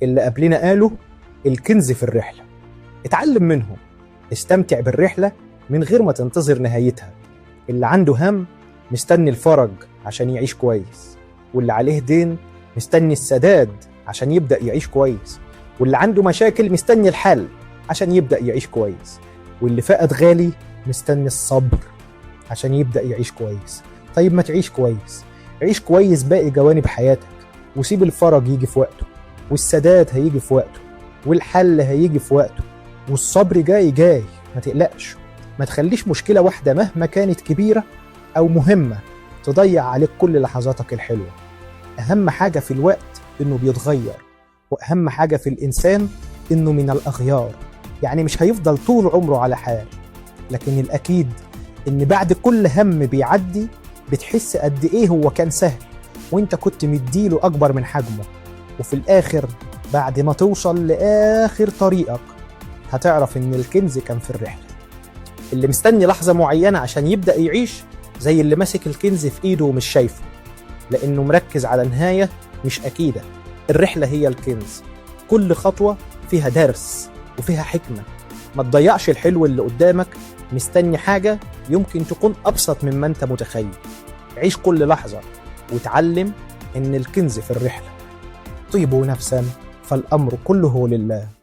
اللي قبلنا قالوا الكنز في الرحلة. اتعلم منهم، استمتع بالرحلة من غير ما تنتظر نهايتها. اللي عنده هم مستني الفرج عشان يعيش كويس، واللي عليه دين مستني السداد عشان يبدأ يعيش كويس، واللي عنده مشاكل مستني الحل عشان يبدأ يعيش كويس، واللي فقد غالي مستني الصبر عشان يبدأ يعيش كويس. طيب ما تعيش كويس، عيش كويس باقي جوانب حياتك، وسيب الفرج يجي في وقته، والسداد هيجي في وقته، والحل هيجي في وقته، والصبر جاي جاي، ما تقلقش. ما تخليش مشكلة واحدة مهما كانت كبيرة أو مهمة تضيع عليك كل لحظاتك الحلوة. أهم حاجة في الوقت إنه بيتغير، وأهم حاجة في الإنسان إنه من الأغيار، يعني مش هيفضل طول عمره على حال. لكن الأكيد إن بعد كل هم بيعدي بتحس قد إيه هو كان سهل وإنت كنت مديله أكبر من حجمه. وفي الآخر بعد ما توصل لآخر طريقك هتعرف إن الكنز كان في الرحلة. اللي مستني لحظة معينة عشان يبدأ يعيش زي اللي ماسك الكنز في إيده ومش شايفه، لأنه مركز على نهاية مش أكيدة. الرحلة هي الكنز، كل خطوة فيها درس وفيها حكمة. ما تضيعش الحلو اللي قدامك مستني حاجة يمكن تكون أبسط مما أنت متخيل. عيش كل لحظة وتعلم إن الكنز في الرحلة. طيبوا نفسا فالأمر كله لله.